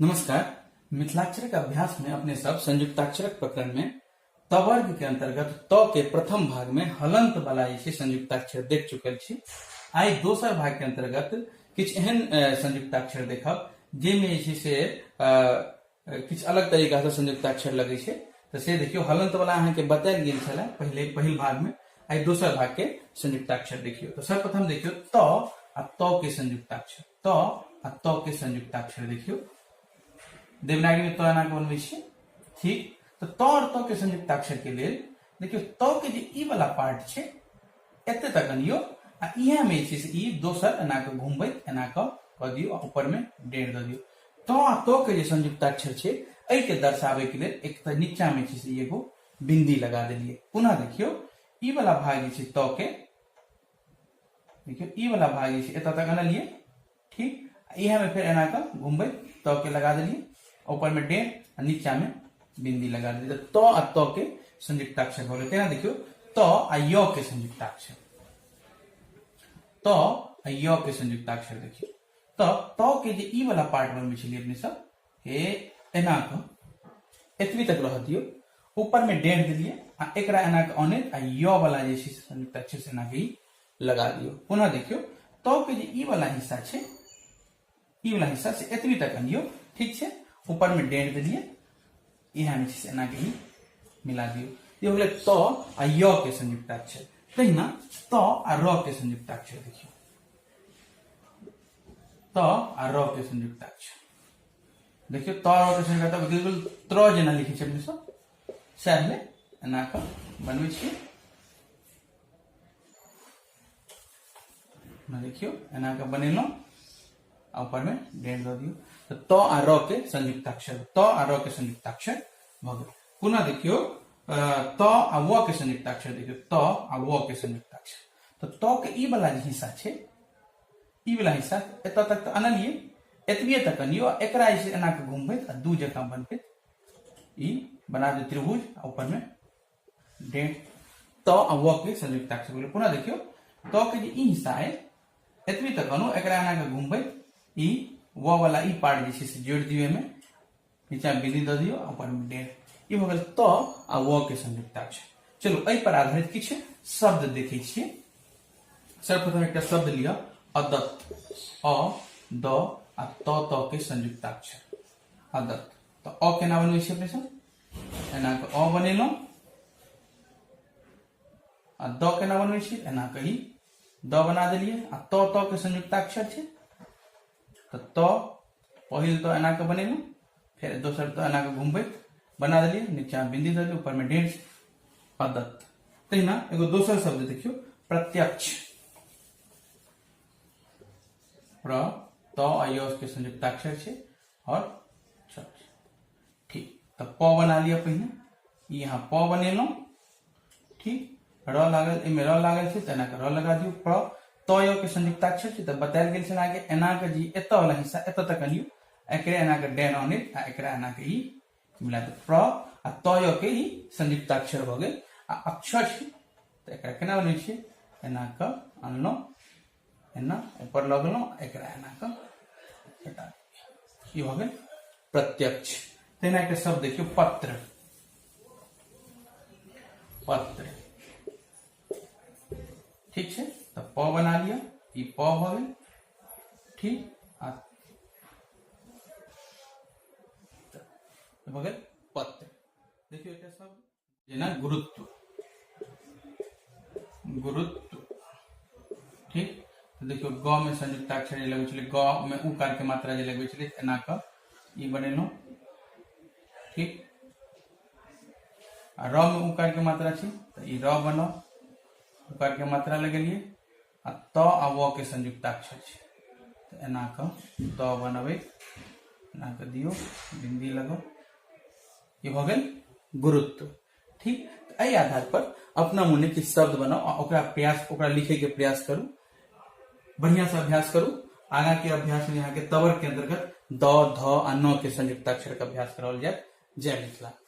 नमस्कार। मिथिलाक्षरक अभ्यास में अपने सब संयुक्ताक्षरक प्रकरण में तवर्ग के अंतर्गत त के प्रथम भाग में हलंत वाला जे छै संयुक्ताक्षर देख चुकल छी। आइ दोसर भाग के अंतर्गत किछु एहन संयुक्ताक्षर देखब जाहिमे जे छै से किछु अलग तरीका से संयुक्ताक्षर लगै छै। तऽ से देखियौ, हलंत वाला अहाँके बतायल गेल छलै पहिले पहिल भाग में, आइ दोसर भाग के संयुक्ताक्षर देखियौ। तऽ सर्वप्रथम देखियौ त आ त के संयुक्ताक्षर, त आ त के संयुक्ताक्षर देखियौ। देवनागरी में त एना के बनबै छियै, ठीक। तऽ त और त के संयुक्ताक्षर के लेल देखियौ त के जे ई वाला पार्ट छै एते तक अनियौ आ इएह में जे छै से ई दोसर एना के घुमबैत एना के कऽ दियौ आ ऊपर में डेढ़ दऽ दियौ। त आ त के जे संयुक्ताक्षर छै एहि के दर्शाबै के लेल एक तऽ नीचा में छै से एगो बिंदी लगा देलियै। पुनः देखियौ ई वाला भाग जे छै त के, देखियौ ई वाला भाग जे छै एतऽ तक अनलियै, ठीक। इएह में फेर एना के घुमबैत त के लगा देलियै, ऊपर में डेढ़ आ नीचा में बिंदी लगा देलियै। त आ त के संयुक्ताक्षर भऽ गेलै। तेना देखियौ त आ य के संयुक्ताक्षर, त आ य के संयुक्ताक्षर देखियौ। त त के जे ई वाला पार्ट बनबै छलियै अपने सब, हे एना के एतबी तक रह दियौ, ऊपर में डेढ़ देलियै आ एकरा एना के अनैत आ य वाला जे छै संयुक्ताक्षर से एना के ई लगा दियौ। पुनः देखियौ त के जे ई वाला हिस्सा छै, ई वाला हिस्सा से एतबी तक अनियौ, ठीक छै। ऊपर में डेढ़ देलियै, इएह में छै से एना के ई मिला दियौ। ई हो गेलै त आ य के संयुक्ताक्षर। तहिना त आ र के संयुक्ताक्षर देखियौ, त आ र के संयुक्ताक्षर देखियौ। त र के संयुक्ताक्षर बिल्कुल त्र जेना लिखै छै अपने सब, सएह भेलै। एना कऽ बनबै छियै, देखियौ एना कऽ बनेलहुँ आ ऊपर में डेढ़ दऽ दियौ। तऽ त आ र के संयुक्ताक्षर, त आ र के संयुक्ताक्षर भऽ गेल। पुनः देखियौ त आ व के संयुक्ताक्षर देखियौ, त आ व के संयुक्ताक्षर। तऽ त के ई वाला जे हिस्सा छै, ई वाला हिस्सा एतऽ तक तऽ अनलियै, एतबिए तक अनियौ आ एकरा जे छै एना कऽ घुमबैत आ दू जकाँ बनबैत ई बना दियौ त्रिभुज आ ऊपर में डेढ़। त आ व के संयुक्ताक्षर भेलै। पुनः देखियौ त के जे ई हिस्सा है एतबी तक अनू, एकरा एना कऽ घुमबैत ई व वाला ई पार्ट जे छै से जोड़ि दियौ, एहिमे नीचा बिंदी दऽ दियौ आ ऊपर में डेढ़। ई भऽ गेल त आ व के संयुक्ताक्षर। चलू एहि पर आधारित किछु शब्द देखै छियै। सर्वप्रथम एकटा शब्द लिअ अदत्त, अ द आ त, त के संयुक्ताक्षर अदत्त। तऽ अ केना बनबै छियै अपने सब? एना कऽ अ बनेलहुँ आ द केना बनबै छियै? एना कऽ ई द बना देलियै आ त, त के संयुक्ताक्षर छै तऽ त पहिल तऽ एना कऽ बनेलहुँ, फेर दोसर तऽ एना कऽ घुमबैत बना देलियै, नीचा बिंदी देलियै, ऊपर में डेढ़, अदत्त। तहिना एगो दोसर शब्द देखियौ प्रत्यक्ष, प्र त आ य के संयुक्ताक्षर छै और छ, ठीक। तऽ प बना लिअ पहिने, ई यहाँ प बनेलहुँ, ठीक। र लागल, एहिमे र लागल छै तऽ एना कऽ र लगा दियौ। प्र त य के संयुक्ताक्षर छै तऽ बतायल गेल छै अहाँके एना कऽ जे एतऽ वाला हिस्सा एतऽ तक अनियौ, एकरे एना कऽ डेन अनैत आ एकरा एना कऽ ई मिला दियौ। प्र आ त य के ई संयुक्ताक्षर भऽ गेल। आ अक्षर छै तऽ एकरा केना बनबै छियै? एना कऽ अनलहुँ, एना ऊपर लऽ गेलहुँ, एकरा एना कऽ हटा दियौ। ई भऽ गेल प्रत्यक्ष। तहिना एकटा शब्द देखियौ पत्र, पत्र, ठीक छै। तऽ प बना लिअ, ई प भऽ गेल, ठीक। आ भऽ गेल पत्र। देखियौ एकटा शब्द जेना गुरुत्व, गुरुत्व, ठीक। तऽ देखियौ ग में संयुक्ताक्षर जे लगबै छलै, ग में उकार के मात्रा जे लगबै छलै, एना कऽ ई बनेलहुँ, ठीक। आ र में उकार के मात्रा छै तऽ ई र बनाउ, उकार के मात्रा लगेलियै। आ त आ व के संयुक्ताक्षर छै तऽ एना कऽ त बनबै, एना कऽ दियौ, बिंदी लगाउ, ई भऽ गेल गुरुत्व, ठीक। तऽ एहि आधार पर अपना मोने किछु शब्द बनाउ आ ओकरा प्रयास, ओकरा लिखे के प्रयास करू, बढ़िया से अभ्यास करू। आगा के अभ्यास में अहाँके तवर के अंतर्गत द, ध आ न के संयुक्ताक्षर के अभ्यास कराओल जायत। जय मिथिला।